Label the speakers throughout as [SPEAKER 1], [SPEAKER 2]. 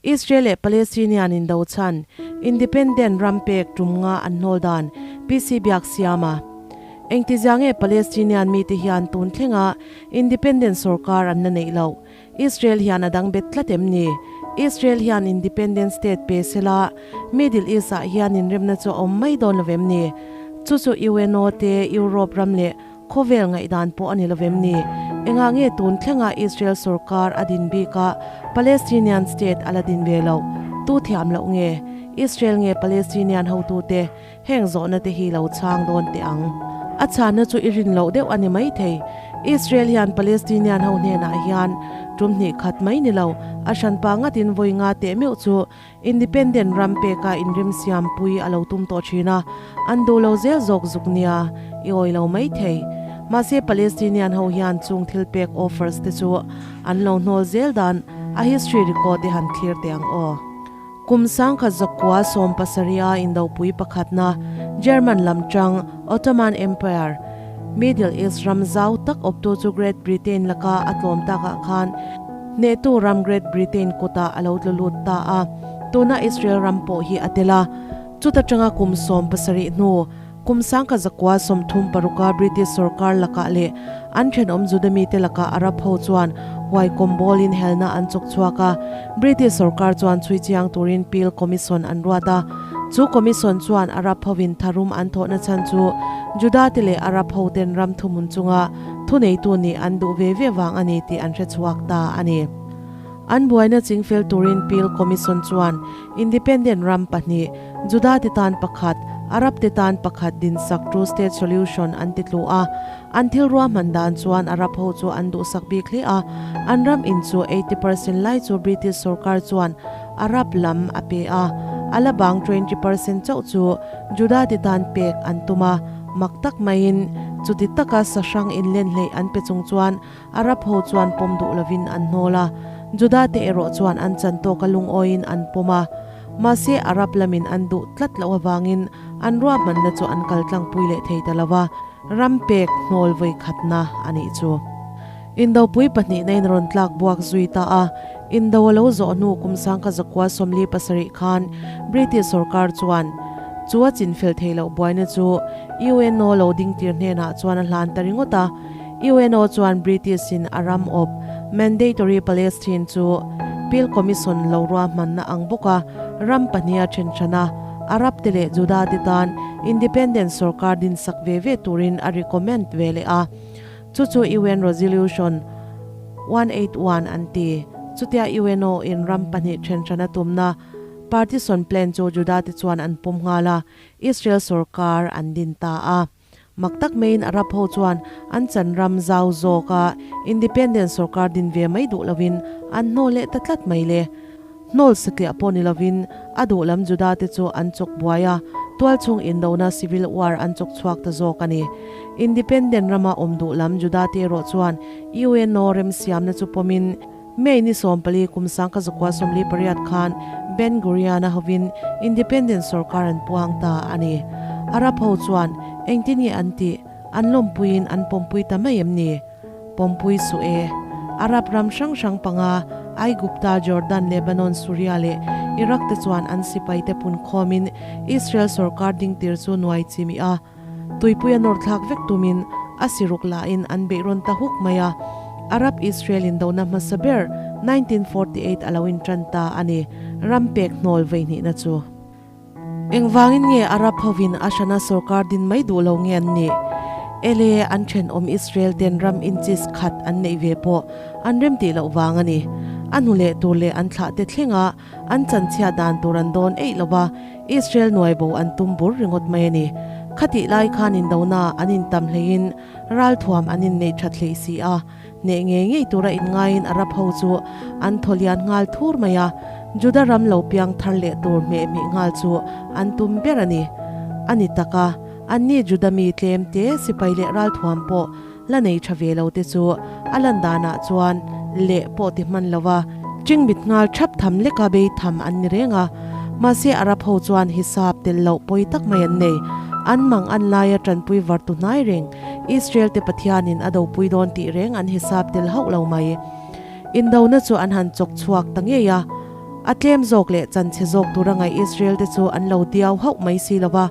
[SPEAKER 1] Israel leh Palestinian indo chhan, Independent ram pek tum nga an hnawl dan, PC Biaksiama. Engtizia nge Palestinian mite hian tun thlenga Independent sorkar an la neih loh? Israel hian a dang bet tlat em ni? Israel hian Independent state pe sela Middle East ah hian inremna chu a awm mai dawn lo vem ni? Chu chu UNO te, Europe ram leh Khawvel ngaihdan pawh a ni lovem ni? Engah nge tun thlenga Israel sorkar a din bikah Palestinian state a la din ve loh? Tu thiam loh nge? Israel nge Palestinian hotute heng zawhna te hi lo chhang dawn teh ang. A chhanna chu i rin loh deuh a ni maithei. Israel hian Palestinian ho hnenah hian tum hnih khat mai ni lo, a hranpa ngatin vawi nga teh meuh chu Independent ram peka inremsiam pui a lo tum tawh thin a, an duh lo zel zawk zuk nia, i awi lo mai thei. Mahse Palestinian ho hian chung thil pek offers te chu an lo hnawl zel dan a history record te han thlir teh ang aw. Kum sangkhat zakua sawmpasarih a indopui pakhatna German lam tang Ottoman Empire, Middle East ram zau tak awptu chu Great Britain laka a tlawm takah khan Hnehtu ram Great Britain kutah a lo tlu lut ta a, tuna Israel ram pawh hi a tel a. Chuta tanga kum 70 hnu, kum 1936 paruka British sorkar lakah leh an thenawm Juda mite lakah Arab ho chuan huai kawmbawlin helna an chawk chhuak a. British sorkar chuan chhui chiang turin Peel Commission an ruat a. Chu Commission chuan Arab hovin tharum an thawhna chhan chu Juda te leh Arab hoten ram thuhmun chunga Thuneitu nih an duh ve ve vang a ni tih an hre chhuak ta a ni. An buaina chingfel turin Peel Commission chuan Independent ram pahnih, Juda te tan pakhat, Arab te tan pakhat dinsak Two State Solution an ti tlu a. An thil ruahman dan chuan Arab ho chu an duhsak bik hle a, an ram in chu 80 percent lai chu British sorkar chuan Arab lam a pe a, a la bang 20 percent chauh chu Juda te tan pek an tum a. Mak tak maiin, chuti taka sahrang inlen hleih an pe chung chuan Arab ho chuan pawm duh lovin an hnawl a, Juda te erawh chuan an chan tawka lungawiin an pawm a. Mahse, Arab lamin an duh tlat loh avangin an ruahmanna chu an kal tlangpui leh thei ta lo va, ram pek hnawl vawi khatna a nih chu. Indopui pahnihna in rawn tlak buak zui ta a, Indo a lo zawh hnu kum 1947 khan British sorkar chuan chu a chinfel thei loh buaina chu UNO lo dingtir hnenah chuan a hlan ta ringawt a. UNO chuan British in a ram awp Mandatory Palestine chu Peel Commission lo ruahmanna ang bawka ram pahniha then hran a, Arab te leh Juda te tan independent sorkar dinsak ve ve turin a recommend ve leh a. Chu chu UN Resolution 181 an ti. Chutia UNO in ram pahnih then hran a tumna Partition Plan chu Juda te chuan an pawm nghal a, Israel sorkar an din ta a. Mak tak maiin Arab ho chuan an chan ram zau zawk a independent sorkar din ve mai duh lovin an hnawl leh ta tlat mai le. Hnawl satliah pawh ni lovin a duh lam Juda te chu an chawk buai a, tualchhung indona civil war an chawk chhuak ta zawk a ni. Independent rama awm duh lam Juda te erawh chuan UNO remsiamna chu pawmin May ni 14 kum 1948 khan Ben Gurion-a hovin independent sorkar an puang ta a ni. Arab ho chuan engtin nge an tih? An lawmpuiin an pawmpui ta mai em ni? Pawmpui suh e. Arab ram hrang hrang panga, Aigupta, Jordan, Lebanon, Suria leh Iraq te chuan an sipai te pun khawmin Israel sorkar dingtir chu nuai chimih a, tuipui a nawr thlak vek tumin a siruk lahin an beih rawn ta huk mai a. Arab-Israel indona hmasa ber 1948 a lo intan ta a ni, ram pek hnawl veihnihna chu. Engvangin nge Arab hovin a hrana sorkar din mai duh lo nge an nih? Ele, an thenawm Israel ten ram inches khat an neih ve pawh an rem tih loh vang a ni. A hnu leh tur leh an thlah te thlenga an chanchhiat dan tur an dawn eih lo va, Israel nuai bo an tum bur ringawt mai a ni. Khatih lai khan indona an intam hleiin ralthuam an inneih that hleih si a. Hneh ngei ngei tura inngaiin Arab ho chu an thaw lian nghal thur mai a, Juda ram lo piang thar leh tur hmeh hmih nghal chu an tum ber a ni. A ni tak a, anni Juda mi tlem te sipai leh ralthuam pawh la nei tha ve lo te chu a lan danah chuan leh pawh ti hman lo va, chingmit nghal thap tham leka bei tham an ni reng a. Mahse Arab ho chuan hisap tel loh pawi tak mai an nei. An mang an laia tanpui var tu hnai reng. Israel te Pathianin a dopui dawn tih reng an hisap tel hauh lo mai. Indona chu an han chawk chhuak ta ngei a. A tlem zawk leh chanchhe zawk tura ngaih Israel te chu an lo diau hauh mai si lo va,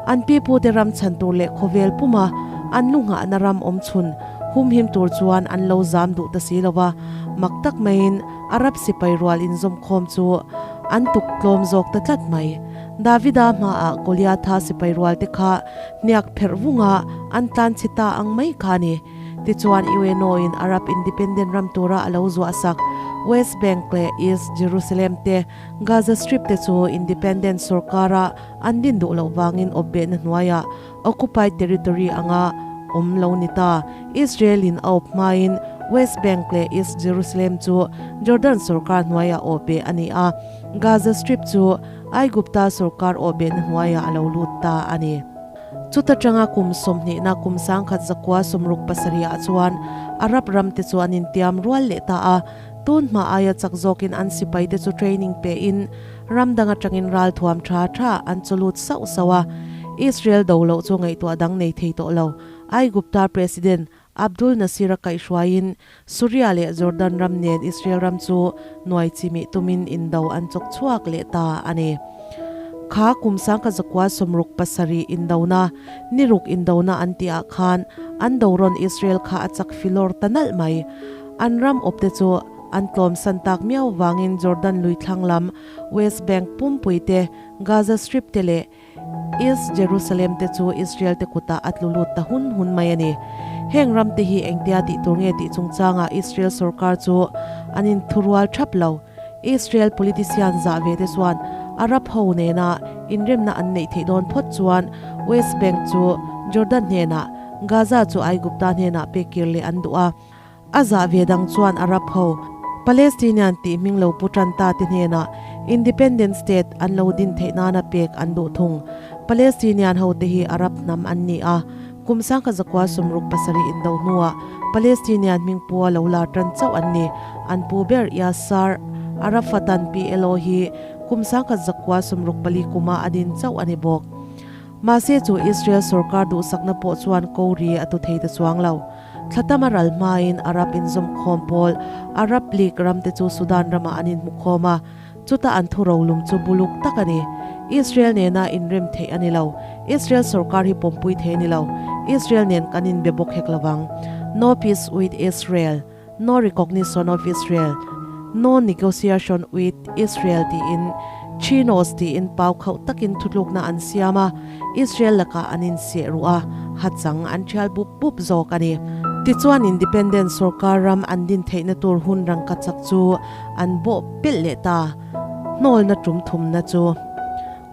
[SPEAKER 1] an pipute ram chhan tur leh khawvel puma an lu nghahna ram awm chhun humhim tur chuan an lo zam duh ta si lo va, mak tak maiin Arab sipai rual inzawmkhawm chu an tuk tlawm zawk ta tlat mai. Davida hmaah Goliatha sipai rualte kha hniak pherh vunga an tlan chhe ta ang mai kha a ni. Tichuan UNO-in Arab independent ram tura a lo zuahsak West Bank leh East Jerusalem te, Gaza Strip te chu independent sorkara an din duh loh vangin awpbehna hnuaiah occupied territory anga awm lo ni ta. Israel-in a awp hmain West Bank leh East Jerusalem chu Jordan sorkar hnuaiah awpbeh a ni a, Gaza Strip chu Aigupta sorkar awpbehna hnuaiah a lo lut ta a ni. Chuta tanga kum sawmhnihna kum sangkhat zakua sawmruk pasarihah chuan Arab ramte chu an intiam rual leh ta a, tun hma aia chak zawkin an sipaite chu training pein ram dang atangin ral thuam tha tha an chaw lut sauh sauh a. Israel do loh chu ngaihtuah dang nei thei tawh lo. Aigupta President Abdul Nasir-a kaihhruaiin Suria leh Jordan ram nen Israel ram chu nuai chimih tumin indo an chawk chhuak leh ta a ni. Kha kum sangkhat zakua 67 indona, ni ruk indona an tihah khan an dorawn Israel kha a chak filawr ta nalh mai. An ram awpte chu an tlawmsan tak miau vangin Jordan lui thlang lam, West Bank pumpui te, Gaza Strip te leh East Jerusalem te chu Israel te kutah a tlu lut ta hun hun mai a ni. Heng ram te hi engtia tih tur nge tih chungchangah Israel sorkar chu an inthurual thap lo. Israel politician zah ve te chuan Arab ho nena inremna an neih theih dawn phawt chuan West Bank chu Jordan hnenah, Gaza chu Aigupta hnenah pek kir leh an duh a. A zah ve dang chuan Arab ho, Palestinian tih hming lo pu tan ta te hnenah Independent State an lo din theih nana pek an duh thung. Palestinian ho te hi Arab hnam an ni a, kum sangkhat zakua 67 indo hnuah Palestinian hming pua lo lar tan chauh an ni. An pu ber Yasser Arafat-a'n PLO hi kum 1964 kuma a din chauh a ni bawk. Mahse chu Israel sorkar duhsakna pawh chuan ko ri a tu thei ta chuang lo. Thla tam a ral hmain Arab inzawmkhawm pawl Arab League ramte chu Sudan ramah an inhmukhawm a, chuta an thu rolum chu buluk tak a ni. Israel nena inrem theih a ni lo. Israel sorkar hi pawmpui thei a ni lo. Israel nen kan inbe bawk hek lovang. No peace with Israel. No recognition of Israel, No negotiation with Israel tiin Chinos tiin pau khauh takin thutlukna an siam a, Israel lakah an inseh ruh a, hachang an thial bup bup zawk a ni. Tichuan Independent sorkar ram an din theihna tur hun rangka chak chu an bawh pelh leh ta, hnawlna tum thumna chu.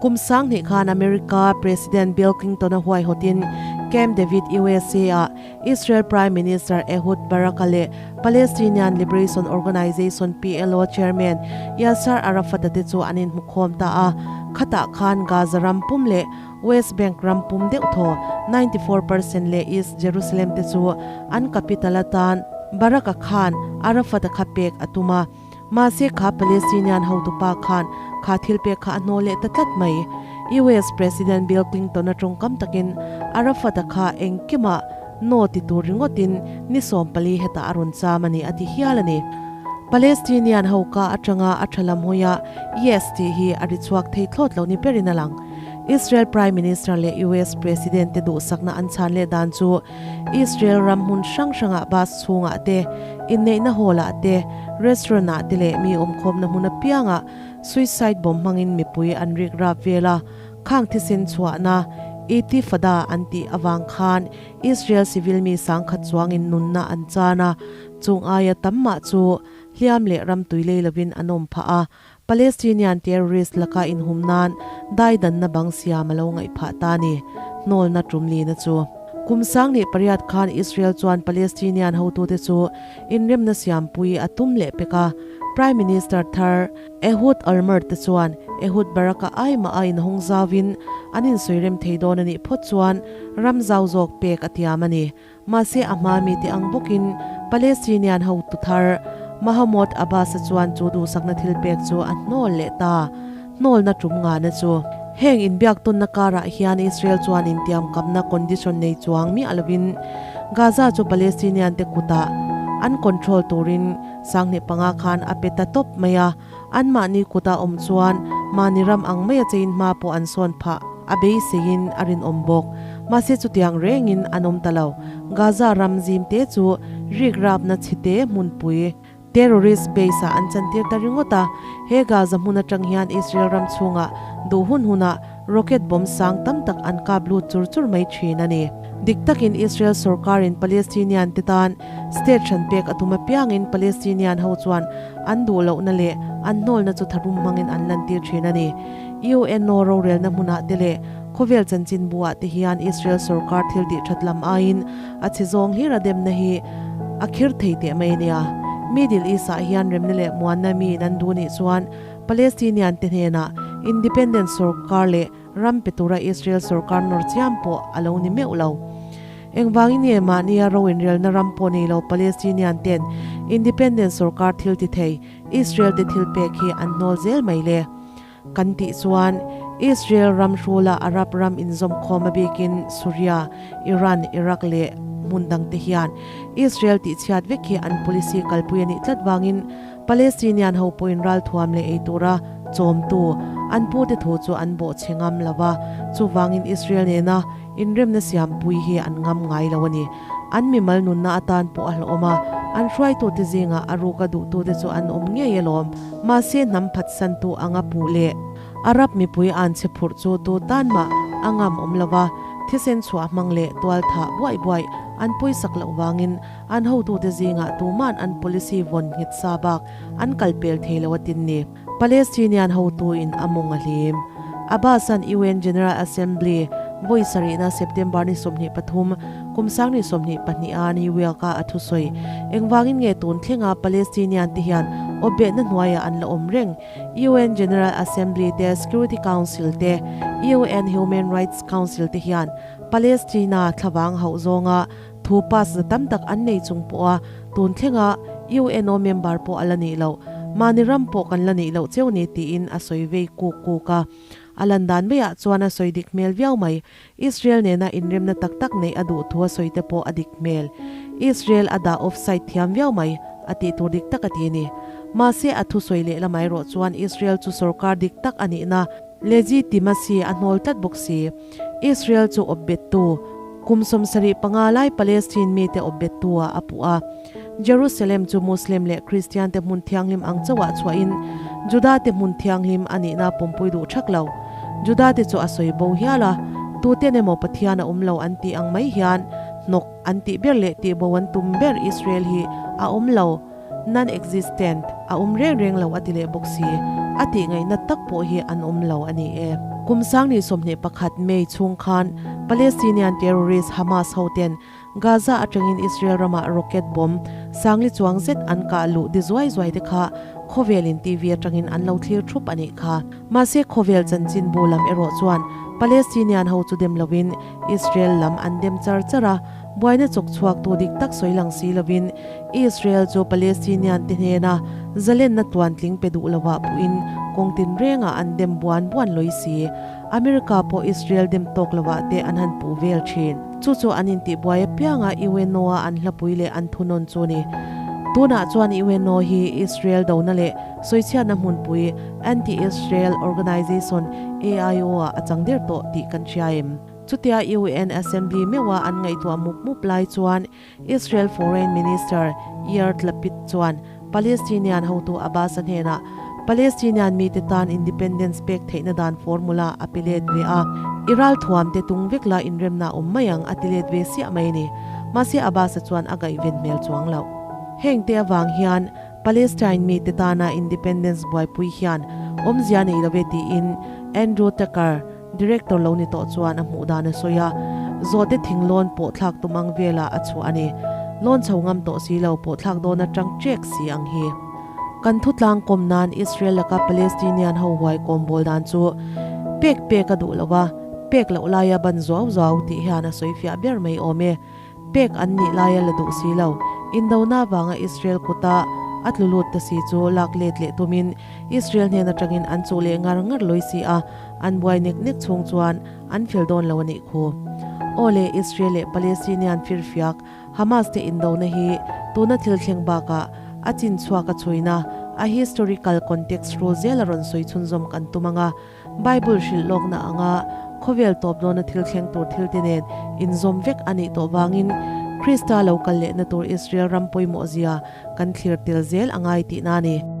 [SPEAKER 1] Kum sanghnih khan America President Bill Clinton-a huaihawtin Camp David, USA-ah Israel Prime Minister Ehud Barak-a leh Palestinian Liberation Organization, PLO, Chairman Yasser Arafat-a te chu an inhmukhawm ta a. Khatah khan Gaza ram pum leh West Bank ram pum deuh thaw 94 percent leh East Jerusalem te chu an capital atan Barak-a khan Arafat-a kha pek a tum a. Mahse kha Palestinian hotupa khan kha thil pek kha a hnawl leh ta tlat mai. US President Bill Clinton-a tawngkam takin Arafat-a kha engkimah no ti tur ringawtin ni 14 hetah a rawn cham a ni a ti hial a ni. Palestinian ho ka atanga a tha lam hawia Yes tih hi a ri chhuak thei thlawt lo ni berin a lang. Israel Prime Minister leh US President te duhsakna an chhan leh dan chu Israel ram hmun hrang hrangah bus chhungah te, inneihna hall-ah te, restaurant-ah te leh mi awmkhawmna hmun apiangah suicide bomb hmangin mipui an rik rap vel a, khang thisen chhuahna Intifada an tih avang khan Israel civil mi sangkhat chuangin nunna an chan a, chung aia tam mah chu hliam leh ram tui lei lovin an awm phah a, Palestinian terrorist laka inhum nan daidanna bang siam a lo ngaih phah ta a ni, hnawlna tumlina chu. Kum 2008 khan Israel chuan Palestinian hotute chu inremna siampui a tum leh pek a, Prime Minister thar Ehud Olmert te chuan Ehud Barak-a ai mah a inhawng zauvin an insawi rem thei dawn a nih phawt chuan ram zau zawk pek a tiam a ni. Mahse a hma mite ang bawkin Palestinian hotu thar Mahmoud Abbas-a chuan chu duhsakna thil pek chu a hnawl leh ta. Hnawlna tum ngana chu. Heng inbiak tawnna karah hian Israel chuan intiamkamna condition nei chuang miah lovin Gaza chu Palestinian te kutah an control turin 2005 khan a pe ta tawp mai a. Anmahni kuta awm chuan mahni ram ang maia chein hma pawh an sawn phah a beiseiin a rinawm bawk. Mahse chutiang rengin an awm ta lo. Gaza ram zim te chu rikrapna chhite hmunpui, terrorist base ah an chantir ta ringawt a. He Gaza hmun atang hian Israel ram chhungah duh hun hunah rocket bomb sang tam tak an kap lut chur chur mai thin a ni. Dik takin Israel sorkarin Palestinian te tan state hran pek a tum apiangin Palestinian ho chuan an duh lohna leh an hnawlna chu tharum hmangin an lantir thin a ni. UNO rorelna hmunah te leh khawvel chanchinbu-ah te hian Israel sorkar thil tih that lam aiin a chhe zawng hlir a demna hi a khir thei teh mai a nia. Middle East-ah hian remna leh muanna miin an duh nih chuan Palestinian te hnenah independent sorkar leh ram pe tura Israel sorkar nawr chiam pawh a lo ni meuh lo. Engvangin nge mahnia ro inrelna ram pawh nei lo Palestinian ten independent sorkar thil ti thei Israel te thil pek hi an hnawl zel mai le? Kan tih chuan Israel ram hrula Arab ram inzawmkhawm a bikin Suria, Iran, Iraq leh hmun dangte hian Israel tihchhiat vek hi an policy kalpui a nih tlat vangin Palestinian ho pawhin ralthuam leh ei tura chawmtu an pute thu chu an bawh chhe ngam lo va, chuvangin Israel nena inremna siampui hi an ngam ngai lo a ni. An mimal nunna atan pawh a hlauhawm a, an hruaitute zingah a ruka duhtute chu an awm ngei alawm. Mahse hnam phatsantu anga puh leh Arab mipui an chhe phurh chu tu tan mah a ngam awm lo va, thisen chhuah hmang leh tual thah buaih buaih an pawisak loh vangin An hotute zingah tuman an policy vawn nghet sa bak an kal pel thei lo a tin ni. Palestinian hotuin a mawng a hlim. Abbas-a'n UN General Assembly vawi sarihna September ni 23, kum 2022 a New York-a a thusawi. Engvangin nge tun thlenga Palestinian te hian awpbehna hnuaiah an la awm reng? UN General Assembly te, Security Council te, UN Human Rights Council te hian Palestina thlavang hauh zawnga Thu pass za tam tak an nei chung pawha tun thlenga UNO member pawh a la nih loh, mahni ram pawh kan la nih loh cheu ni tiin a sawi vei kuk kuk a. A lan dan maiah chuan a sawi dik hmel viau mai. Israel nena inremna tak tak neih a duh thu a sawi te pawh a dik hmel. Israel a dah offside thiam viau mai, a tih tur dik tak a ti a ni. Mahse a thusawi leh lamah erawh chuan Israel chu sorkar dik tak a nihna legitimacy a hnawl tlat bawk si. Israel chu awpbettu, kum 75 lai Palestine mite awpbettu ah a puh a. Jerusalem chu Muslim leh Kristian te hmun thianghlim ang chauhah chhuahin Juda te hmun thianghlim a nihna pawmpui duh thak lo. Juda te chu a sawi bo hial a, tuten emaw Pathian a awm lo an tih ang mai hian hnawk an tih ber leh tihbo an tum ber Israel hi a awm lo, non-existent, a awm reng reng lo a ti leh bawk si, a tih ngaihna tak pawh hi an awm lo a ni e. Kum 2021 May chhung khan Palestinian terrorist Hamas hoten Gaza atangin Israel ramah rocket bomb sangli chuang zet an kah luh di zuai zuai te kha khawvelin TV atangin an lo thlir thup a nih kha. Mahse khawvel chanchinbu lam erawh chuan Palestinian ho chu dem lovin Israel lam an dem char char a, buaina chawk chhuaktu dik tak sawi lang si lovin Israel chu Palestinian te hnena zalenna tluantling pe duh lovah puhin kawng tinrengah an dem buan buan lawi si. America pawh Israel dem tawk lovah te an han puh vel thin. Chu chu an intihbuai apianga UNO-a an hlapui leh an thunawn chu ni. Tunah chuan UNO hi Israel dona leh sawichhiatna hmunpui Anti-Israel Organization, AIO, ah a chang der tawh tih kan hria em? Chutia UN Assembly meuha an ngaihtuah mup mup lai chuan Israel Foreign Minister Yair Lapid chuan Palestinian hotu Abbas-a hnenah Palestinian mite tan independence pek theihna dan formula a pe let ve a, I ralthuam te tung vek la inremna awm mai ang a ti let ve siah mai a ni. Mahse Abbas-a chuan a gaihven hmel chuang loh. Hengte avang hian Palestine mite tana independence buaipui hian awmzia nei lo ve tiin Andrew Tucker, Director lo ni tawh chuan a hmuh dan a sawi a, zawhte thing lawn pawh thlak tum ang velah a chhuah a ni. Lawn chho ngam tawh si lo pawh thlak dawn atang ṭek si ang hi. Kan thutlang kawm nan Israel laka Palestinian ho huai kawm bawl dan chu pek pek a duh lo a, pek loh laia ban zuau zuau tih hian a sawi fiah ber mai awm e. Pek an nih laia la duh si lo. Indona vanga Israel kuta a tlu lut ta si chu lak let leh tumin Israel hnen atangin an chuh leh ngar ngar lawi si a, an buai nek nek chhung chuan an fel dawn lo a nih khu. Aw le, Israel leh Palestinian firfiak Hamas te indona hi tuna thil thleng bakah a chin chhuak a chhuina a historical context rul zel a rawn sawi chhunzawm kan tum ang a, Bible hrilh lawkna anga khawvel tawp dawna thil thleng tur thil te nen inzawm vek a nih tawh vangin Krista lo kal lehna tur Israel ram pawimawh zia kan thlir tel zel a ngai tihna a ni.